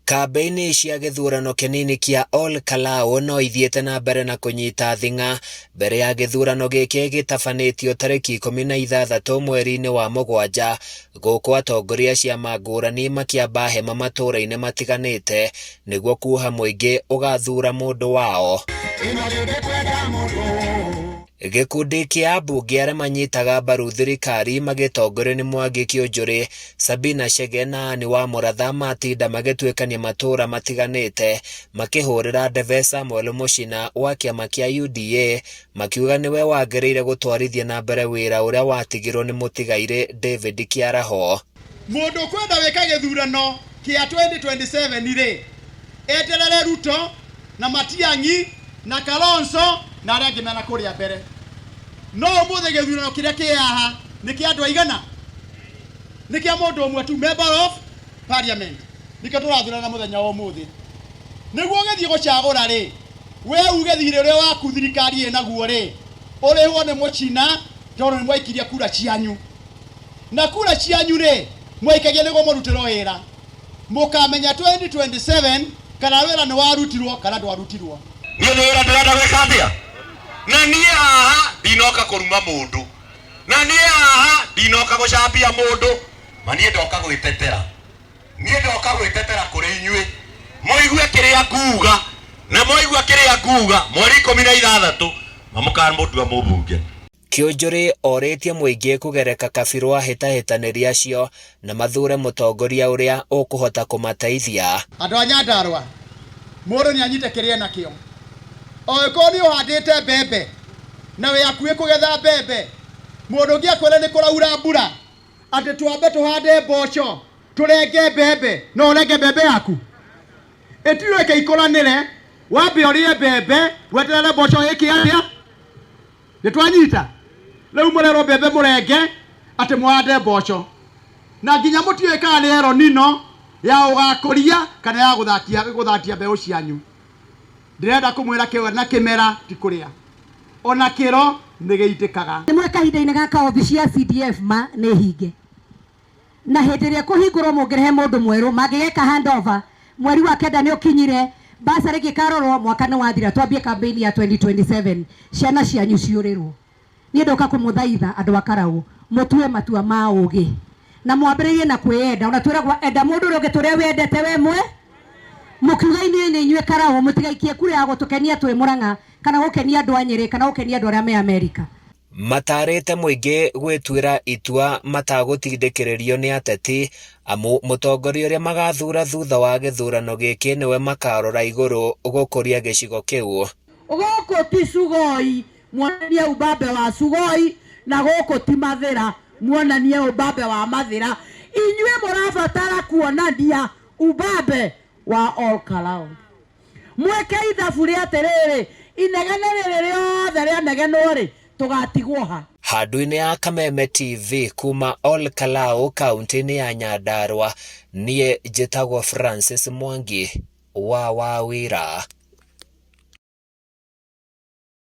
Kambĩini cia gĩthurano kĩnini kĩa Ol Kalou no ithiĩte na mbere na kũnyita thing'a mbere ya gĩthurano gĩkĩ gĩtabanĩtio tarĩki 16 mweri-inĩ wa mũgwanja, gũkũ atongoria a ciama ngũrani makĩamba hema matũũra-inĩ matiganĩte nĩguo kuoha mũingĩ ũgathuura mũndũ wao. Gĩkundi kĩa ambunge arĩa manyitaga mbaru thirikari magĩtongorio nĩ Mwangi Kĩũnjũrĩ, Sabina Chege na Anne Wamũratha matinda magĩtuĩkania matũũra matiganĩte makĩhũrĩra ndebe Samuel Mũchina wa kĩama kĩa UDA makiuga nĩwe wagĩrĩire gũtwarithia na mbere wĩra ũrĩa watigirwo nĩ mũtigairĩ David Kĩaraho. Mũndũ ũkwenda gwĩka gĩthurano kĩa 2027 rĩ, eterere Ruto na Matiang'i na Kalonzo na arĩa angĩ mena kũrĩa mbere. No ũmũthĩ gĩthurano kĩrĩa kĩ haha nĩ kĩa andũ aigana? Nĩ kĩa mũndũ ũmwe tu, member of parliament. Nĩkĩo tũrathurana mũthenya wa ũmũthĩ. Nĩguo ũgĩthiĩ gũcagũra rĩ, we uge thirĩ ũrĩa waku thirikari ĩnaguo rĩ, ũrĩhwo nĩ mũchina tondũ nĩ mwaikirie kura cianyu. Na kura cianyu rĩ, mwaikagia nĩguo mũrutĩrwo wĩra. Mũkamenya 2027 kana wĩra nĩ warutirwo kana ndwarutirwo. Niĩ nĩ wĩra ndĩrenda gwĩka atĩa? Na niĩ haha ndinoka kũruma mũndũ, na niĩ haha ndinoka gũcambia mũndũ, ma niĩ ndoka gwĩtetera. Niĩ ndoka gwĩtetera kũrĩ inyuĩ, mũigue kĩrĩa nguga, na mwaigua kĩrĩa nguga, mweri 16 ma mũkamũtua mũmbunge. Kĩũnjũrĩ orĩtie mũingĩ kũgereka kabirũ ahĩtahĩtanĩri acio na mathure mũtongoria ũrĩa ũkũhota kũmateithia. Andũ a Nyandarua, mũndũ nĩ anyite kĩrĩa enakĩo. Angĩkorwo nĩ ũhandĩte mbembe na wĩ hakuhĩ kũgetha mbembe, mũndũ ũngĩ akwĩre nĩ kũraura mbura, atĩ twambe tũhande mboco tũrenge mbembe, no ũrenge mbembe yaku? Ĩtirĩ ikũranĩre, wambe ũrĩe mbembe weterere mboco ĩke atĩa? Nĩ twanyita? Rĩu mũrerwo mbembe mũrenge atĩ mũhande mboco. Na nginya mũtiũĩ kana nĩ El Nino ya ũgakũria kana ya gũthatia gũthatia mbeũ cianyu. Ndĩrenda kũmwĩra kĩo na kĩmera ti kũrĩa. Ona kĩro nĩ gĩitĩkaga. Nĩ kahinda-inĩ gaka obici ya CDF ma nĩ hinge na hĩndĩ ĩrĩa ĩkũhingũrwo mũngĩrehe mũndũ mwerũ mangĩgeka handover mweri wa kenda nĩ ũkinyire basarĩ ĩngĩkarorwo mwaka nĩ wathira twambie campaign ya 2027 ciana cianyu ciũrĩrwo niĩ ndoka kũmũthaitha andũ a Karaũ mũtue matua ma ũgĩ na mwambĩrĩrie na kwĩyenda ona twĩragwo enda mũndũ ũrĩa ũngĩ tũrĩa wendete we mwe mũkiuga inyuĩ nĩ inyuĩ Karaũ mũtigaikie kura ya gũtũkenia twĩ Mũrang'a kana gũkenia andũ a Nyĩrĩ kana gũkenia andũ arĩa me Amerika. Mataarĩte mũingĩ gwĩtuĩra itua matagũtindĩkĩrĩrio nĩ ateti amu mũtongoria ũrĩa magathuura thutha wa gĩthurano gĩkĩ nĩwe makarora igũrũ gũkũria gĩcigo kĩu. Gũkũ ti Sugoi, muonanie ubabe wa Sugoi, na gũkũ ti Mathĩra, muonanie ubabe wa Mathĩra. Inyuĩ mũrabatara kuonania ubabe wa Ol Kalou. Mwĩke ithabu rĩa atĩrĩrĩ, inegene rĩrĩ rĩothe rĩanegenwo-rĩ, tũgatigwo ha? Handũ-inĩ ya Kameme TV kuma Ol Kalou kauntĩ-inĩ ya Nyandarua, niĩ njĩtagwo Francis Mwangi wa Wawira.